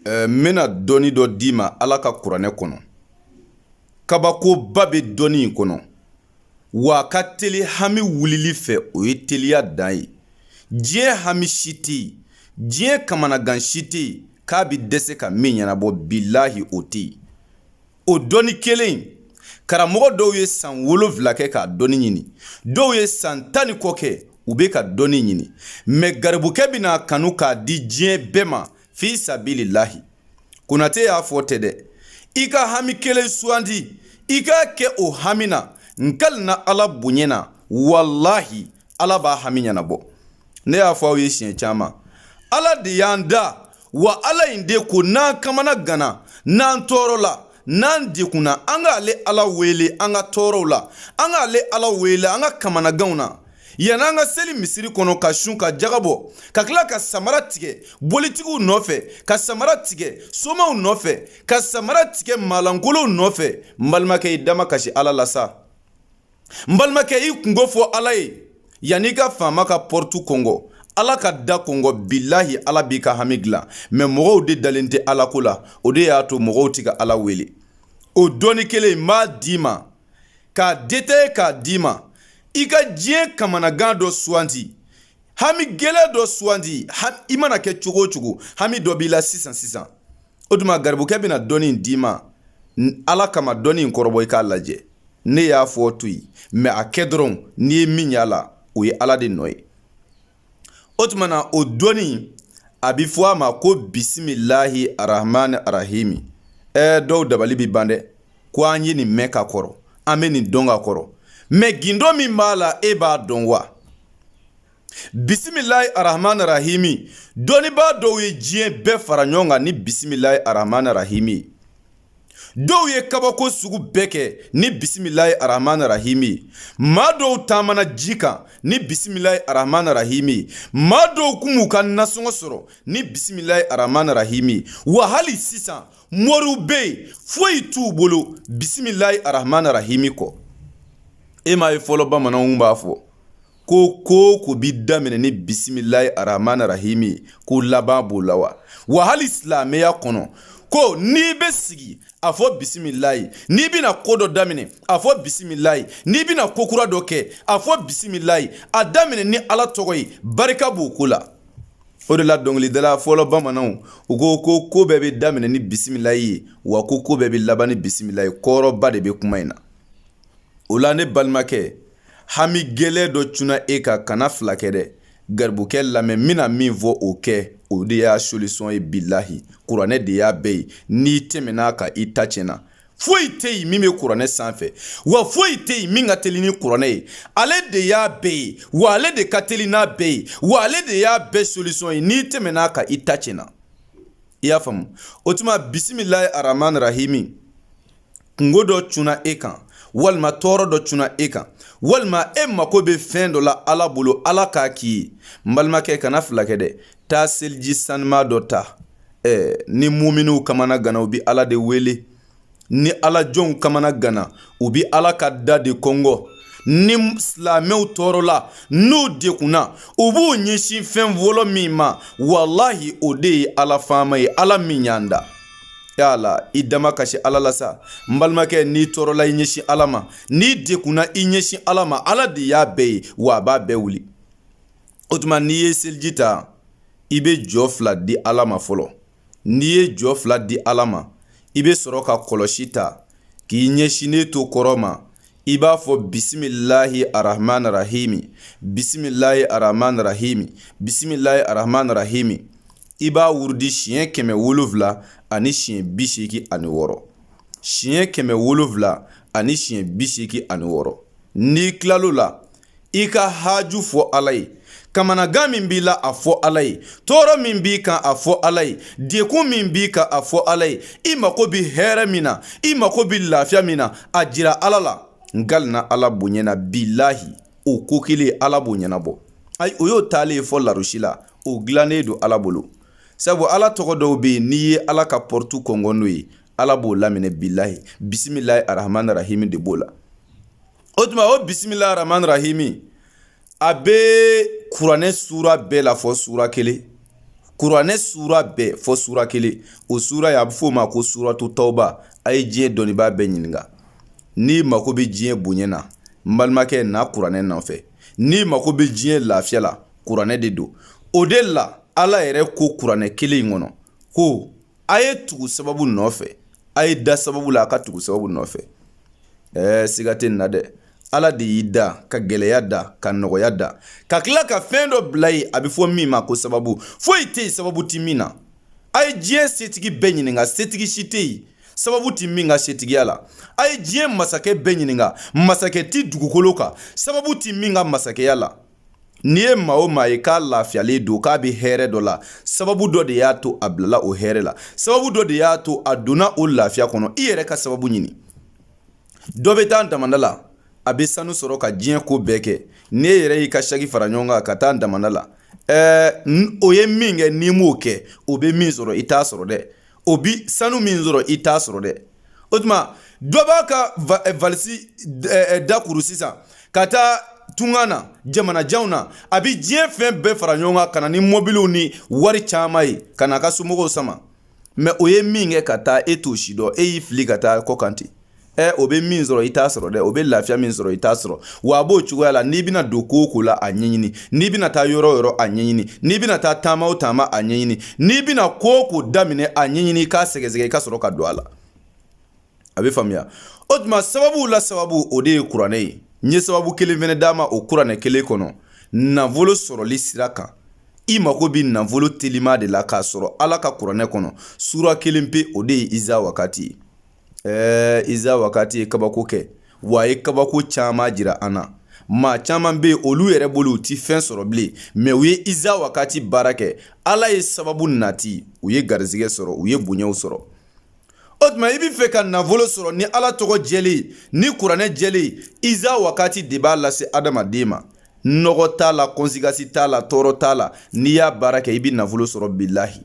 N bɛna dɔnni dɔ d'i ma Ala ka kuranɛ kɔnɔ. Kabakoba bɛ dɔnni in kɔnɔ, wa a ka teli hami wulili fɛ, o ye teliya dan ye. Diɲɛ hami si tɛ yen, diɲɛ kamanagan si tɛ yen k'a bɛ dɛsɛ ka min ɲɛnabɔ, bilahi o tɛ yen. O dɔnni kelen, karamɔgɔ dɔw ye san 7 kɛ k'a dɔnni ɲini, dɔw ye san 10 ni kɔ kɛ u bɛ ka dɔnni ɲini, mɛ garibukɛ bɛna kanu k'a di diɲɛ bɛɛ ma fi sabililahi. Konate y'a fɔ tɛ dɛ, i ka hami kelen sugandi, i k'a kɛ o hami na, n kalina Ala bonya na, walahi Ala b'a hami ɲɛnabɔ. Ne y'a fɔ aw ye siɲɛ caman, Ala de y'an da, wa Ala in de ko n'an kamana ganna, n'an tɔɔrɔla, n'an degunna, an k'ale Ala wele an ka tɔɔrɔw la, an k'ale Ala wele an ka kamanaganw na. Yan'an ka seli misiri kɔnɔ ka sun ka jaga bɔ, ka tila ka samara tigɛ bolitigiw nɔfɛ, ka samara tigɛ somaw nɔfɛ, ka samara tigɛ malankolonw nɔfɛ, n balimakɛ, i dama kasi Ala la sa. N balimakɛ, i kunko fɔ Ala ye yan'i ka faama ka pɔrɔtu kɔngɔ, Ala ka da kɔngɔ, bilahi Ala b'i ka hami dilan. Mɛ mɔgɔw de dalen tɛ Ala ko la, o de y'a to mɔgɔw tɛ ka Ala wele. O dɔnni kelen n b'a d'i ma k'a détaillé k'a d'i ma. I ka diɲɛ kamanagan dɔ sugandi, hami gɛlɛn dɔ sugandi, i mana kɛ cogo o cogo, hami dɔ b'i la sisan sisan. O tuma garibukɛ bɛna dɔnni d'i ma Ala kama, dɔnni in kɔrɔbɔ i k'a lajɛ. Ne y'a fɔ to yen, mɛ a kɛ dɔrɔn, n'i ye min y'a la, o ye Ala de nɔ ye. O tuma na o dɔnni a bɛ fɔ a ma ko bisimilahi arahamani arahimi. Dɔw dabali bɛ ban dɛ, ko an ye nin mɛn ka kɔrɔ, an bɛ nin dɔn ka kɔrɔ, mɛ gindo min b'a la, e b'a dɔn wa? Bisimilahi arahamani arahimi, dɔnnibaa dɔw ye diɲɛ bɛɛ fara ɲɔgɔn kan ni bisimilahi arahamani arahimi ye. Dɔw ye kabako sugu bɛɛ kɛ ni bisimilahi arahamani arahimi ye. Maa dɔw taamana ji kan ni bisimilahi arahamani arahimi ye. Maa dɔw kun b'u ka nasɔngɔ sɔrɔ ni bisimilahi arahamani arahimi ye. Wa hali sisan moriw bɛ yen, foyi t'u bolo bisimilahi arahamani arahimi kɔ. E m'a ye fɔlɔ bamananw b'a fɔ ko ko ko bi daminɛ ni bisimilahi arahamani arahimi, ko laban b'o la wa? Wa hali silamɛya kɔnɔ, ko n'i bɛ sigi, a fɔ bisimilahi, n'i bɛna ko dɔ daminɛ, a fɔ bisimilahi, n'i bɛna ko kura dɔ kɛ, a fɔ bisimilahi, a daminɛ ni Ala tɔgɔ ye, barika b'o ko la. O de la dɔnkilidala fɔlɔ bamananw u ko ko ko bɛɛ bɛ daminɛ ni bisimilahi ye, wa ko ko bɛɛ bɛ laban ni bisimilahi. Kɔrɔba de bɛ kuma in na. O la ne balimakɛ, hami gɛlɛn dɔ cunna e kan, kana fila kɛ dɛ, garibukɛ lamɛn, n bɛna min fɔ o kɛ, o de y'a solution ye. Bilahi kuranɛ de y'a bɛɛ ye. N'i tɛmɛna a kan, i ta tiɲɛna. Foyi tɛ yen min bɛ kuranɛ sanfɛ, wa foyi tɛ yen min ka teli ni kuranɛ ye. Ale de y'a bɛɛ ye, wa ale de ka teli n'a bɛɛ ye, wa ale de y'a bɛɛ solution ye. N'i tɛmɛna a kan, i ta tiɲɛna. I y'a faamu? O tuma bisimilahi arahamani rahimi, kunko dɔ cunna e kan, walima tɔɔrɔ dɔ cunna e kan, walima e mako bɛ fɛn dɔ la Ala bolo, Ala k'a k'i ye, n balimakɛ, kana fila kɛ dɛ, taa seliji sanuma dɔ ta. Ni muminiw kamana ganna, u bɛ Ala de wele. Ni Ala jɔnw kamana ganna, u bɛ Ala ka da de kɔngɔ. Ni silamɛw tɔɔrɔla, n'u degunna, u b'u ɲɛsin fɛn fɔlɔ min ma, walahi o de ye Ala faama ye, Ala min y'an da. Yala i dama kasi Ala la sa, n balimakɛ. N'i tɔɔrɔla, i ɲɛsin Ala ma. N'i degunna, i ɲɛsin Ala ma. Ala de y'a bɛɛ ye, wa a b'a bɛɛ wuli. O tuma n'i ye seliji ta, i bɛ jɔ fila di Ala ma fɔlɔ. N'i ye jɔ fila di Ala ma, i bɛ sɔrɔ ka kɔlɔsi ta k'i ɲɛsinnen to kɔrɔn ma. I b'a fɔ bisimilahi arahamani rahimi, bisimilahi arahamani rahimi, bisimilahi arahamani rahimi. I b'a wurudi siɲɛ 700 ani siɲɛ 86, siɲɛ 700 ani siɲɛ 86. N'i tilal'o la, i ka haju fɔ Ala ye, kamanagan min b'i la, a fɔ Ala ye, tɔɔrɔ min b'i kan, a fɔ Ala ye, dekun min b'i kan, a fɔ Ala ye, i mako bɛ hɛrɛ min na, i mako bɛ lafiya min na, a jira Ala la. N kalina Ala bonya na, bilahi o ko kelen Ala b'o ɲɛnabɔ. Ayi, o y'o taalen ye fɔ larosi la, o dilannen don Ala bolo. Sabu Ala tɔgɔ dɔw bɛ yen, n'i ye Ala ka pɔrɔtu kɔngɔ n'o ye, Ala b'o laminɛ. Bilahi bisimilahi arahamani rahimi de b'o la. O tuma o bisimilahi arahamani rahimi, a bɛ kuranɛ sura bɛɛ la fɔ sura kelen. Kuranɛ sura bɛɛ fɔ sura kelen, o sura ye, a bɛ f'o ma ko suratu tawba. A ye diɲɛ dɔnnibaa bɛɛ ɲininka. N'i mako bɛ diɲɛ bonya na, n balimakɛ, na kuranɛ nɔfɛ. N'i mako bɛ diɲɛ lafiya la, kuranɛ de don. O de la Ala yɛrɛ ko kuranɛ kelen in kɔnɔ ko a ye tugu sababu nɔfɛ, a ye da sababu la, a ka tugu sababu nɔfɛ. Siga tɛ nin na dɛ. Ala de y'i da ka gɛlɛya da ka nɔgɔya da, ka tila ka fɛn dɔ bila yen, a bɛ fɔ min ma ko sababu. Foyi tɛ yen sababu tɛ min na. A ye diɲɛ setigi bɛɛ ɲininka, setigi si tɛ yen sababu tɛ min ka setigiya la. A ye diɲɛ masakɛ bɛɛ ɲininka, masakɛ tɛ dugukolo kan sababu tɛ min ka masakɛya la. N'i ye maa o maa ye k'a lafiyalen don, k'a bɛ hɛrɛ dɔ la, sababu dɔ de y'a to a bilala o hɛrɛ la, sababu dɔ de y'a to a donna o lafiya kɔnɔ. I yɛrɛ ka sababu ɲini. Dɔ bɛ taa damanda la, a bɛ sanu sɔrɔ ka diɲɛ ko bɛɛ kɛ. N'e yɛrɛ y'i ka saki fara ɲɔgɔn kan ka taa damanda la, o ye min kɛ, n'i m'o kɛ, o bɛ min sɔrɔ i t'a sɔrɔ dɛ. O bi sanu min sɔrɔ i t'a sɔrɔ dɛ. O tuma dɔ b'a ka valisi dakuru sisan ka taa tunga na, jamana janw na, a bɛ diɲɛ fɛn bɛɛ fara ɲɔgɔn kan ka na ni mɔbiliw ni wari caman ye ka n'a ka somɔgɔw sama. Mɛ o ye min kɛ ka taa, e t'o si dɔn. E y'i fili ka taa kɔ kan ten. O bɛ min sɔrɔ i t'a sɔrɔ dɛ. O bɛ lafiya min sɔrɔ i t'a sɔrɔ. Wa a b'o cogoya la. N'i bɛna don ko o ko la, a ɲɛɲini. N'i bɛna taa yɔrɔ o yɔrɔ, a ɲɛɲini. N'i bɛna taa taama o taama, a ɲɛɲini. N'i bɛna ko o ko daminɛ, a ɲɛɲini, i k'a sɛgɛsɛgɛ, i ka sɔrɔ ka don a la. A bɛ faamuya. O tuma sababu la sababu, o de ye kuranɛ ye. N ye sababu kelen fɛnɛ d'a ma o kuranɛ kelen kɔnɔ, nafolo sɔrɔli sira kan. I mako bɛ nafolo telima de la k'a sɔrɔ Ala ka kuranɛ kɔnɔ sura kelen pe, o de ye iza wakati ye. Iza wakati ye kabako kɛ, wa a ye kabako caman jira an na. Maa caman bɛ yen, olu yɛrɛ bolo u ti fɛn sɔrɔ bilen, mɛ u ye iza wakati baara kɛ, Ala ye sababu nati, u ye garisɛgɛ sɔrɔ, u ye bonyaw sɔrɔ. O tuma i bɛ fɛ ka nafolo sɔrɔ ni Ala tɔgɔ jɛlen, ni kuranɛ jɛlen, iza wakati de b'a lase adamaden ma. Nɔgɔ t'a la, kɔnsikasi t'a la, tɔɔrɔ t'a la. N'i y'a baara kɛ, i bɛ nafolo sɔrɔ bilahi.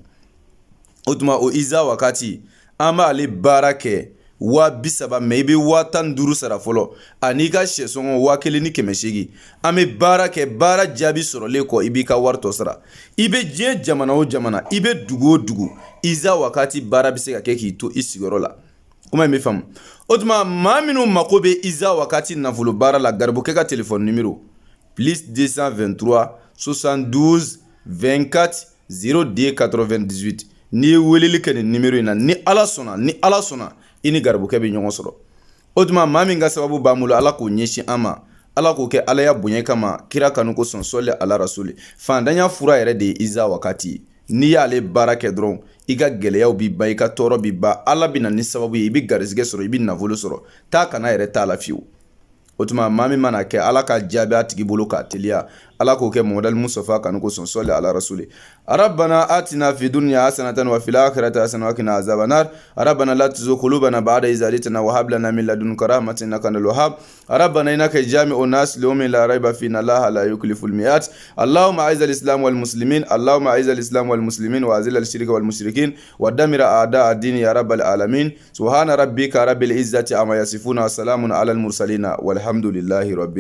O tuma o iza wakati, an b'ale baara kɛ 30 000, mɛ i bɛ 15 000 sara fɔlɔ, ani i ka sɛsɔngɔ 1800. An bɛ baara kɛ, baara jaabi sɔrɔlen kɔ, i b'i ka wari tɔ sara. I bɛ diɲɛ jamana o jamana, i bɛ dugu o dugu, iza wakati baara bɛ se ka kɛ k'i to i sigiyɔrɔ la. Kuma in bɛ faamu. O tuma maa minnu mako bɛ iza wakati nafolo baara la, garibukɛ ka telefɔni nimero plus 223 72 24 02 98. N'i ye weleli kɛ nin nimero in na, ni Ala sɔnna, ni Ala sɔnna, i ni garibukɛ bɛ ɲɔgɔn sɔrɔ. O tuma maa min ka sababu b'an bolo, Ala k'o ɲɛsin an ma, Ala k'o kɛ Alaya bonya kama, kira kanu kosɔn, sɔli ala rasuli. Fantanya fura yɛrɛ de ye iza wakati ye. N'i y'ale baara kɛ dɔrɔn, i ka gɛlɛyaw bi ban, i ka tɔɔrɔ bi ban. Ala bɛ na ni sababu ye, i bɛ garisɛgɛ sɔrɔ, i bɛ nafolo sɔrɔ, taa kana yɛrɛ t'a la fiyewu. O tuma maa min mana kɛ, Ala ka jaabi a tigi bolo k'a teliya. Ala k'o kɛ Mamadu Mustafa kanu kosɔn, sɔli ala rasuli. Rabbana atina fi dunya hasanatan wa fil akhirati hasanatan wa qina azaban nar. Rabbana la tuzigh qulubana ba'da idh hadaytana wa hab lana min ladunka rahmatan innaka antal wahhab. Rabbana innaka jami'un nas li yawmin la rayba fihi inna Allaha la yukhlifu al mi'ad. Allahumma a'izz al islam wal muslimin, Allahumma a'izz al islam wal muslimin, wa azil al shirka wal mushrikin, wa damir a'da ad-din ya rabbal alamin. Subhana rabbika rabbil izzati amma yasifuna wa salamun ala al mursalina walhamdulillahi rabbil.